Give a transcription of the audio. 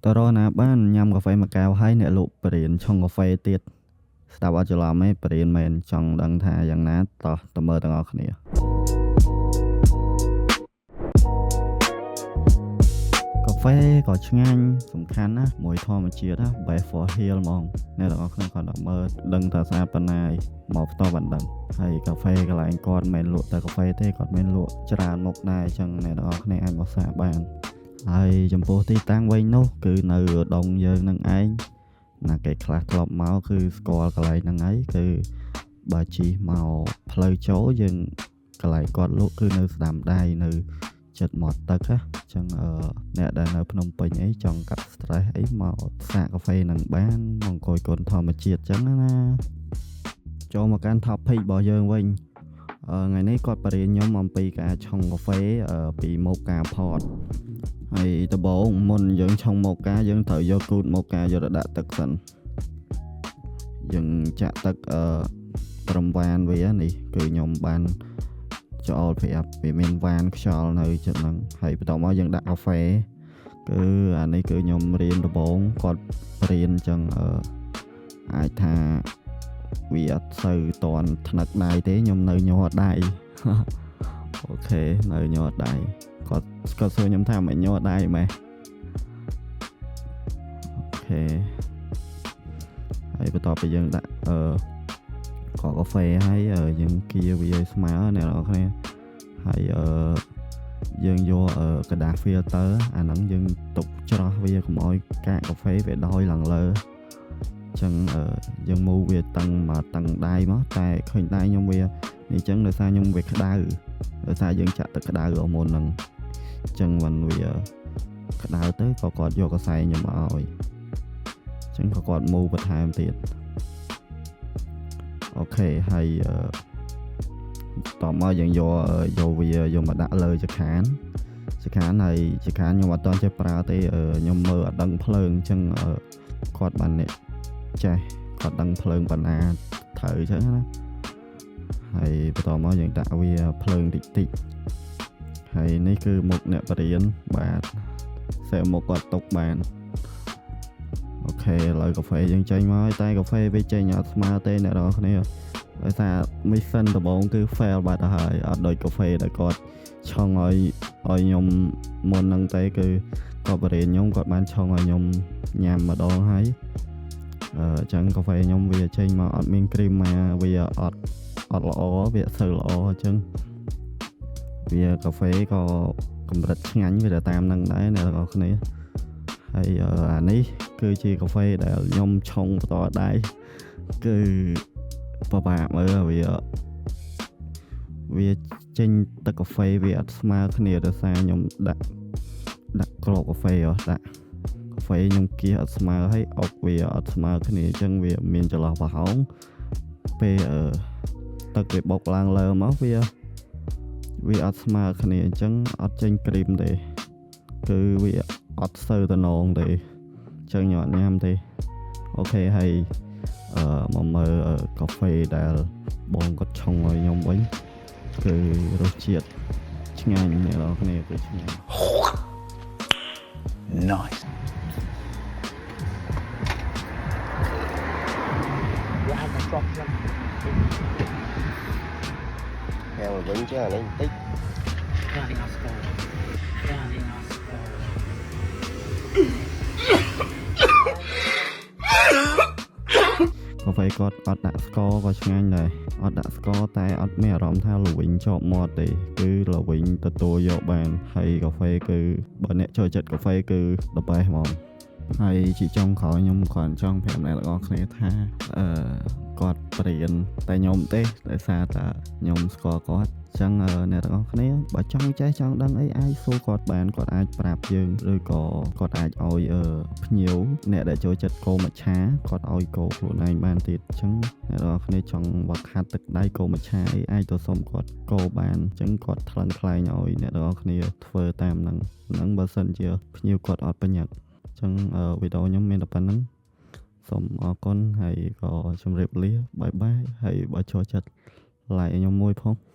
តរណាបានញ៉ាំកាហ្វេមួយកែវហើយអ្នកលក់បរៀនឆុងកាហ្វេទៀតស្ដាប់អត់ច្រឡំទេបរៀនមែនចង់ដឹងថាយ៉ាងណាតោះទៅមើលទាំងអស់គ្នាកាហ្វេក៏ឆ្ងាញ់សំខាន់ណាស់មួយធម្មជាតិណា Best for Hill ហ្មងអ្នកទាំងអស់គ្នាគាត់ដល់មើលដឹងថាស្អាតប៉ុណ្ណាឯងមកផ្ទាល់បានដឹងហើយកាហ្វេកន្លែងគាត់មិនមែនលក់តែកាហ្វេទេគាត់មានលក់ច្រើនមុខដែរអញ្ចឹងអ្នកទាំងអស់គ្នាអាចមកសាកបានហើយចំពោះទីតាំងវិញនោះគឺនៅឧដុង្គយើងនឹងឯងណាគេខ្លះធ្លាប់មកគឺស្គាល់កន្លែងហ្នឹងហើយគឺបើជិះមកផ្លូវចូលយើងកន្លែងគាត់លក់គឺនៅស្ដាំដៃនៅចិត្តមាត់ទឹកណាអញ្ចឹងអ្នកដែលនៅភ្នំពេញអីចង់កាត់ stress អីមកសាកកាហ្វេនឹងបានមកអង្គុយគុណធម្មជាតិអញ្ចឹងណាចូលមកកាន់ topic របស់យើងវិញថ្ងៃនេះគាត់បរៀនខ្ញុំអំពីការឆុងកាហ្វេពីmoka pot ហើយដំបូងមុនយើងឆុង moka យើងត្រូវយកគូទ moka យកទៅដាក់ទឹកសិនយើងចាក់ទឹកត្រឹមវ៉ានវានេះគឺខ្ញុំបានច្អល់ប្រាប់វាមានវ៉ានខ្យល់នៅចិត្តហ្នឹងហើយបន្ទាប់មកយើងដាក់កាហ្វេគឺអានេះគឺខ្ញុំរៀនដំបូងគាត់រៀនអញ្ចឹងអាចថាវាអត់សូវតន់ថ្នឹកដៃទេខ្ញុំនៅញ័រដៃ OK នៅញ័រដៃគាត់គាត់សួរខ្ញុំថាមិនញ័រដៃម៉េះ OK ហើយបន្ទាប់ពីយើងដាក់គ្រាប់កាហ្វេហើយយើងគៀវាឲ្យស្មើអ្នកនរគ្នាហើយយើងយកក្រដាស filter អាហ្នឹងយើងទុកច្រោះវាកុំឲ្យកាកកាហ្វេវាដោយឡើងលើអញ្ចឹងយើងមូវាតឹងមកតឹងដៃមកតែឃើញដៃខ្ញុំវានេះអញ្ចឹងដោយសារខ្ញុំវាក្តៅដោយសារយើងចាក់ទឹកក្តៅអមុនហ្នឹងអញ្ចឹងមិនវាក្តៅទៅក៏គាត់យកកសែងខ្ញុំឲ្យអញ្ចឹងក៏គាត់មូបន្ថែមទៀត OK ហើយតមកយើងយកយកវាយកមកដាក់លើចខានចខានហើយចខានខ្ញុំអត់តន់ចេះប្រើទេខ្ញុំមើលអត់ដឹងភ្លើងអញ្ចឹងគាត់បានអ្នកចេះគាត់ដឹងភ្លើងបណ្ណាត្រូវអញ្ចឹងណាហើយបន្តមកយើងដាក់វាភ្លើងតិចតិចហើយនេះគឺមុខអ្នកបរៀនបាទសេមុខគាត់ទុកបាន OK ឥឡូវកាហ្វេយើងចេញមកហើយតែកាហ្វេវាចេញអត់ស្មើទេអ្នកនរគ្នាដោយសារ mission ដំបូងគឺ fail បាត់ទៅហើយអត់ដូចកាហ្វេដែលគាត់ឆុងឲ្យខ្ញុំមុនហ្នឹងទេគឺគាត់បរៀនខ្ញុំគាត់បានឆុងឲ្យខ្ញុំញ៉ាំម្ដងហើយអញ្ចឹងកាហ្វេខ្ញុំវាចេញមកអត់មាន cream មកវាអត់អត់ល្អវាអត់សូវល្អអញ្ចឹងវាកាហ្វេក៏កម្រិតឆ្ងាញ់វាទៅតាមហ្នឹងដែរអ្នកទាំងអស់គ្នាហើយអានេះគឺជាកាហ្វេដែលខ្ញុំឆុងបន្តដៃគឺពិបាកមើលវាវាចេញទឹកកាហ្វេវាអត់ស្មើគ្នាដោយសារខ្ញុំដាក់ដាក់គ្រាប់កាហ្វេអស់ដាក់កាហ្វេខ្ញុំគៀសអត់ស្មើហើយអុកវាអត់ស្មើគ្នាអញ្ចឹងវាមានចន្លោះប្រហោងពេលទឹកវាបុកឡើងលើមកវាវាអត់ស្មើគ្នាអញ្ចឹងអត់ចេញ cream ទេគឺវាអត់សូវតំណងទេអញ្ចឹងខ្ញុំអត់ញ៉ាំទេ OK ហើយមកមើលកាហ្វេដែលបងគាត់ឆុងឲ្យខ្ញុំវិញគឺរសជាតិឆ្ងាញ់អ្នកនរគ្នាគឺឆ្ងាញ់ Nice. វាអាចមកជាប់ខ្ញុំ ហៅវិញចឹងអានេះបន្តិច អានេះអត់ស្គាល់អានេះអត់ស្គាល់ កាហ្វេគាត់អត់ដាក់ស្ករក៏ឆ្ងាញ់ដែរអត់ដាក់ស្ករតែអត់មានអារម្មណ៍ថាល្វីងជាប់មាត់ទេគឺល្វីងទទួលយកបានហើយកាហ្វេគឺបើអ្នកចូលចិត្តកាហ្វេគឺ the best ហ្មងហើយជាចុងក្រោយខ្ញុំគ្រាន់ចង់ប្រាប់អ្នកទាំងអស់គ្នាថាគាត់បរៀនតែខ្ញុំទេដោយសារតែខ្ញុំស្គាល់គាត់ចឹងអ្នកទាំងអស់គ្នាបើចង់ចេះចង់ដឹងអីអាចសួរគាត់បានគាត់អាចប្រាប់យើងឬក៏គាត់អាចឲ្យភ្ញៀវអ្នកដែលចូលចិត្តកូរមច្ឆាគាត់ឲ្យកូរខ្លួនឯងបានទៀតអញ្ចឹងអ្នកទាំងអស់គ្នាចង់វឹកហាត់ទឹកដៃកូរមច្ឆាអីអាចទៅសុំគាត់កូរបានអញ្ចឹងគាត់ថ្លឹងថ្លែងឲ្យអ្នកទាំងអស់គ្នាធ្វើតាមហ្នឹងហ្នឹងបើសិនជាភ្ញៀវគាត់អត់ប្រញាប់អញ្ចឹងវីដេអូខ្ញុំមានតែប៉ុណ្្នឹងសូមអរគុណហើយក៏ជម្រាបលា bye bye ហើយបើចូលចិត្ត like ឲ្យខ្ញុំមួយផង។